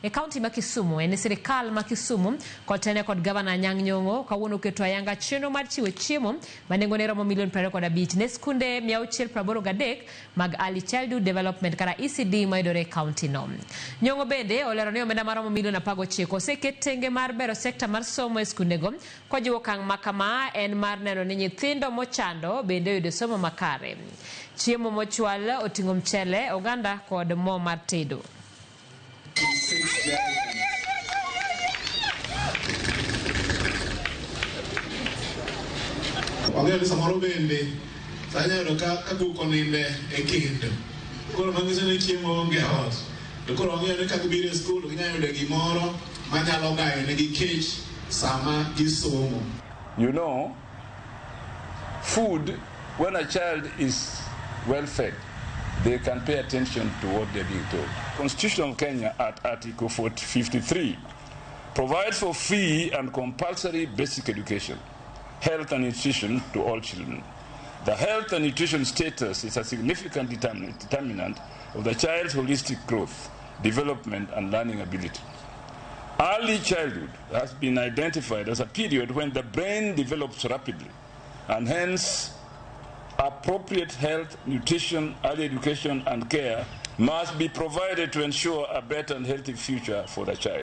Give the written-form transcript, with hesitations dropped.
E kaunti ma Kisumu en sirikal ma Kisumu kotene kod gavana Anyang' Nyong'o kawuono oketo ayanga chenro mar chiwo chiemo ma nengone romo milion 25 ne skunde 683 mag Early Childhood Development kata ECD mayudore e kaunti no. Nyong'o bende olero ni omenda maromo milion 19 oseket tenge mar bero sekta mar somo e skundego kojiwo okang' ma kama en mar neno ni nyithindo mochando bende oyudo somo makare. Chiemo mochwal oting'o mchele, oganda kod mo mar tedo. Wang'eyo ni samoro bende sa inyalo yudo ka guok oninde e kendo. Koro manyiso ni chiemo onge e ot. To koro wang'eyo ni ka gibiro e skul ginyalo yudo gimoro manyalo gayo negi kech sama gisomo. You know, food, when a child is well fed, they can pay attention to what they're being told. Constitution of Kenya at Article 53 provides for free and compulsory basic education, health and nutrition to all children. The health and nutrition status is a significant determinant of the child's holistic growth, development, and learning ability. Early childhood has been identified as a period when the brain develops rapidly, and hence appropriate health, nutrition, early education, and care must be provided to ensure a better and healthy future for the child.